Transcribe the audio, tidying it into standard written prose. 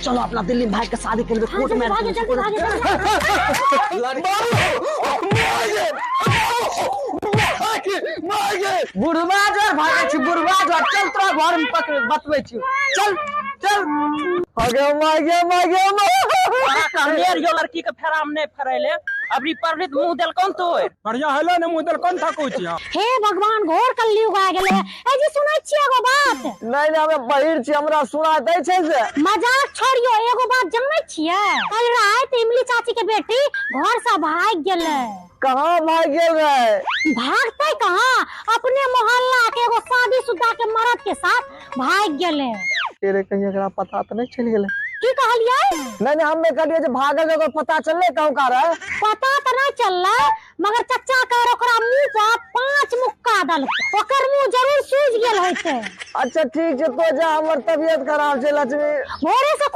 चलो अपना दिल्ली में भाग के शादी कर लेबै, कोर्ट जल्दी मैरिज। भागो, जल्दी भागो, जल्दी। बुढ़वा जोर भागै छी, बुढ़वा जोर। चल, तोरा घर में पकड़ बतबै छी, चल चल। अगे माय गे, माय गे। कहलियै यो लड़की के फेराम नहि फरैले, अबरी पढ़लित मुंह देलकौन तो। बढ़िया हेलो ने मुंह देल कोन ठाकुर छी? हे भगवान, घोर कलयुग आ गेलै। ए जी, सुनै छियै एगो बात? नहीं नहीं, हमे बहिर छी, हमरा सुना दै छै से। मजाक छोड़ियो, एगो बात जानै छियै? कल राति इमली चाची के बेटी घर से भाग गेलै। कहाँ भाग गेल रे? भागते कहाँ, अपने मोहल्ला के एगो शादीशुदा के मर्द के साथ भाग गेलै। तेरे कहीं एकरा पता तऽ नहीं चलि गेलै? की कहलियै? नहीं नहीं, हमे कहलियै जे भागल ओकर पता चललै कहूँ का रे? पता तऽ नहीं चललै, मगर चचा कर ओकरा मुंह पर 5 मुक्का देलकै, ओकर मुंह जरूर सूज गेल होते। अच्छा ठीक छै, तो जा, हमर तबियत खराब छै लक्ष्मी। भोरे से